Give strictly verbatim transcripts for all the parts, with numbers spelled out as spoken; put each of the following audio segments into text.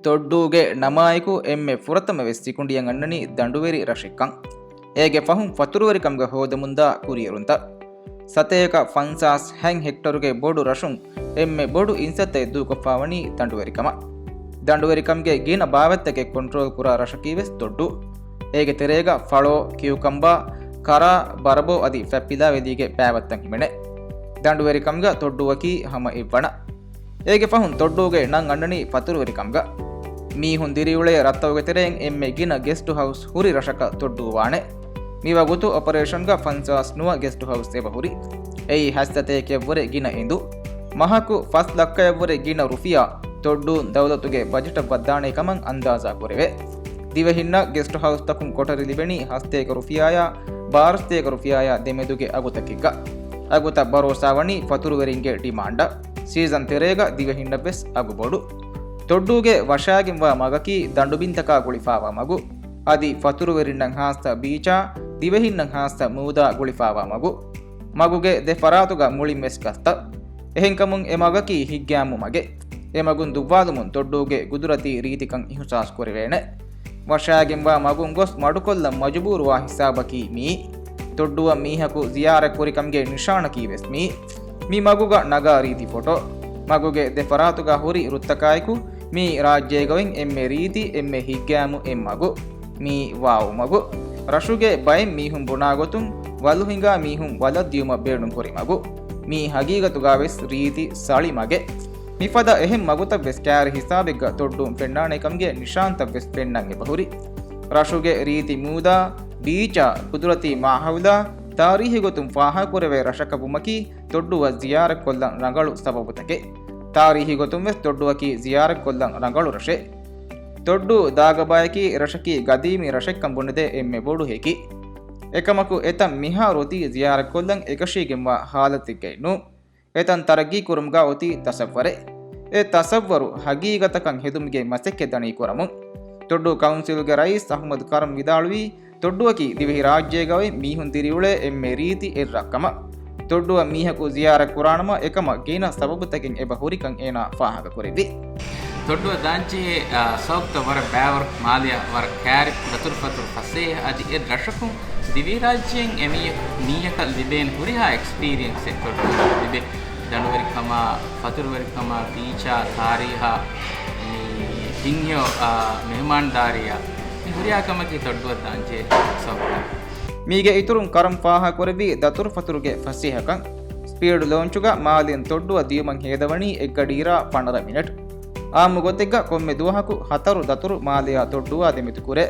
ތޮއްޑޫގެ ނަމާއެކު އެންމެ ފުރަތަމަ ވެސް ސިކުނޑިއަށް އަންނަނީ ދަނޑުވެރި ރަށެއްކަން. އޭގެ ފަހުން ފަތުރުވެރިކަމުގަ ހޯދަމުންދާ ކުރިއެރުންތައް. ސަތޭކަ ފަންސާސް ހަތް ހެކްޓަރުގެ ބޮޑު ރަށުން އެންމެ ބޮޑު އިންސައްތައެއް ދޫކޮށްފާވަނީ ދަނޑުވެރިކަމަށް. ދަނޑުވެރިކަމުގެ ގިނަ ބާވަތްތަކެއް ކޮންޓްރޯލް ކުރާ ރަށަކީ ވެސް ތޮއްޑޫ. އޭގެ ތެރޭގަ ފަޅޯ، ކިއުކަމްބާ، ކަރާ، ބަރަބޯ އަދި ފަތްޕިލާވެލީގެ ބާވަތްތައް ހިމެނޭ. ދަނޑުވެރިކަމުގަ ތޮއްޑޫއަކީ ހަމަ އެއްވަނަ. އޭގެ ފަހުން ތޮއްޑޫގެ ނަން އަންނަނީ ފަތުރުވެރިކަމުގަ. މީހުން ދިރިއުޅޭ ރަށްތަކުގެ ތެރެއިން އެންމެ ގިނަ ގެސްޓު ހައުސް ހުރި ރަށަކަށް ތޮއްޑޫ ވާނެ. މިވަގުތު އޮޕަރޭޝަންގަ ފަންސާސް ނުވަ ގެސްޓު ހައުސް އެބަހުރި. އެއީ ހަތްސަތޭކައަށްވުރެ ގިނަ އެނދު. މަހަކު ފަސް ލައްކައަށްވުރެ ގިނަ ރުފިޔާ ތޮއްޑޫން ދައުލަތުގެ ބަޖެޓަށް ވައްދާނޭ ކަމަށް އަންދާޒާ ކުރެވޭ. ދިވެހިންނަށް ގެސްޓު ހައުސްތަކުން ކޮޓަރި ލިބެނީ ހަސަތޭކަ ރުފިޔާއާ ބާރަސަތޭކަ ރުފިޔާއާ ދެމެދުގެ އަގުތަކެއްގަ. އަގުތައް ބަރޯސާވަނީ ފަތުރުވެރިންގެ ޑިމާންޑަށް. ސީޒަން ތެރޭގަ ދިވެހިންނަށްވެސް އަގު ބޮޑު. ތޮއްޑޫގެ ވަށާގެންވާ މަގަކީ ދަނޑުބިންތަކާ ގުޅިފާވާ މަގު. އަދި ފަތުރުވެރިންނަށް ހާއްސަ ބީޗާ، ދިވެހިންނަށް ހާއްސަ މޫދާ ގުޅިފާވާ މަގު. މަގުގެ ދެ ފަރާތުގަ މުޅިންވެސް ގަސްތައް. އެހެންކަމުން އެ މަގަކީ ހިތްގައިމު މަގެއް. އެ މަގުން ދުއްވާލުމުން ތޮއްޑޫގެ ގުދުރަތީ ރީތިކަން އިހުސާސް ކުރެވޭނެ. ވަށާގެންވާ މަގުން ގޮސް މަޑުކޮށްލަން މަޖުބޫރުވާ ހިސާބަކީ މިއީ. ތޮއްޑޫއަށް މީހަކު ޒިޔާރަތް ކުރިކަމުގެ ނިޝާނަކީ ވެސް މިއީ. މި މަގުގަ ނަގާ ރީތި ފޮޓޯ. މަގުގެ ދެ ފަރާތުގަ ހުރި ރުއްތަކާއެކު މިއީ ރާއްޖޭގައި އެންމެ ރީތި، އެންމެ ހިތްގައިމު އެއް މަގު. މިއީ ވާވު މަގު. ރަށުގެ ބައެއް މީހުން ބުނާ ގޮތުން ވަލު ހިނގާ މީހުން ވަލަށް ދިޔުމަށް ބޭނުން ކުރި މަގު. މިއީ ހަގީގަތުގަ ވެސް ރީތި ސަޅި މަގެއް. މިފަދަ އެހެން މަގުތައް ވެސް ކާރި ހިސާބެއްގަ ތޮއްޑޫން ފެންނާނެ ކަމުގެ ނިޝާންތައް ވެސް ފެންނަން އެބަހުރި. ރަށުގެ ރީތި މޫދާ، ބީޗާ، ގުދުރަތީ މާހައުލާ، ތާރީހީ ގޮތުން ފާހަގަކުރެވޭ ރަށަކަށް ވުމަކީ ތޮއްޑޫއަށް ޒިޔާރަތްކޮށްލަން ރަނގަޅު ސަބަބުތަކެއް. ތާރީހީ ގޮތުން ވެސް ތޮއްޑޫއަކީ ޒިޔާރަތްކޮށްލަން ރަނގަޅު ރަށެއް. ތޮއްޑޫ ދާގަބާޔަކީ ރަށަކީ ގަދީމީ ރަށެއްކަން ބުނެދޭ އެންމެ ބޮޑު ހެކި. އެކަމަކު އެތަން މިހާރު އޮތީ ޒިޔާރަތްކޮށްލަން އެކަށީގެންވާ ހާލަތެއްގައެއް ނޫން. އެތަން ތަރައްގީ ކުރުމުގަ އޮތީ ތަސައްވަރެއް. އެ ތަސައްވަރު ހަގީގަތަކަށް ހެދުމުގެ މަސައްކަތް ދަނީ ކުރަމުން. ތޮއްޑޫ ކައުންސިލްގެ ރައީސް އަޙްމަދު ކަރަމް ވިދާޅުވީ، ތޮއްޑޫއަކީ ދިވެހިރާއްޖޭގައި މީހުން ދިރިއުޅޭ އެންމެ ރީތި އެއް ރަށްކަމަށް. ތޮއްޑޫއަށް މީހަކު ޒިޔާރަތް ކުރާނަމަ އެކަމަށް ގިނަ ސަބަބުތަކެއް އެބަ ހުރިކަން އޭނާ ފާހަގަކުރެއްވި. ތޮއްޑޫއަށް ދާންޖެހޭ، އާ، ސަބަބުތައް ވަރަށް ބައިވަރު. މާލެއަށް ވަރަށް ކާރި، ދަތުރުފަތުރު ފަސޭހަ އަދި އެ ރަށަކުން ދިވެހިރާއްޖޭން އެ މީހަކު، މީހަކަށް ލިބޭނެ ހުރިހާ އެކްސްޕީރިއެންސެއް ތޮއްޑޫއަށް ލިބޭ. ދަނޑުވެރިކަމާ، ފަތުރުވެރިކަމާ، ބީޗާ، ތާރީހާ، މި ތިންހެޔޮ، އާ، މެހުމާންދާރީއާ، މި ހުރިހާ ކަމަކީ ތޮއްޑޫއަށް ދާންޖެހޭ ސަބަބުތައް. މީގެ އިތުރުން ކަރަމް ފާހަގަކުރެއްވީ ދަތުރުފަތުރުގެ ފަސޭހަކަން. ސްޕީޑް ލޯންޗުގަ މާލެއިން ތޮއްޑޫއަށް ދިޔުމަށް ހޭދަވަނީ އެއްގަޑިއިރާ ފަނަރަ މިނެޓް. އާއްމު ގޮތެއްގަ ކޮންމެ ދުވަހަކު ހަތަރު ދަތުރު މާލެއާ ތޮއްޑޫއާ ދެމެދު ކުރޭ.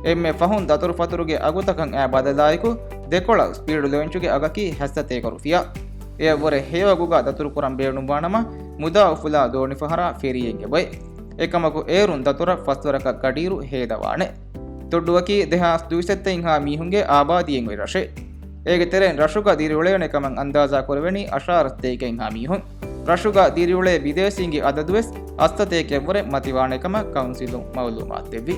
އެންމެ ފަހުން ދަތުރުފަތުރުގެ އަގުތަކަށް އައި ބަދަލާއެކު، ދެކޮޅަށް ސްޕީޑް ލޯންޗުގެ އަގަކީ ހަތްސަތޭކަ ރުފިޔާ. އެއަށްވުރެ ހެޔޮ އަގުގަ ދަތުރު ކުރަން ބޭނުންވާނަމަ، މުދާ އުފުލާ ދޯނިފަހަރާ ފެރީއެއް އެބައޮތް. އެކަމަކު އޭރުން ދަތުރަށް ފަސްވަރަކަށް ގަޑިއިރު ހޭދަވާނެ. ތޮއްޑޫއަކީ ދެހާސް ދުއިސައްތައިންހާ މީހުންގެ އާބާދީއެއް އޮތް ރަށެއް. އޭގެ ތެރެއިން ރަށުގަ ދިރިއުޅޭނެ ކަމަށް އަންދާޒާ ކުރެވެނީ އަށާރަ ސަތޭކައިންހާ މީހުން. ރަށުގަ ދިރިއުޅޭ ބިދޭސީންގެ އަދަދުވެސް އަށްސަތޭކައަށްވުރެ މަތިވާނެ ކަމަށް ކައުންސިލުން މައުލޫމާތު ދެއްވި.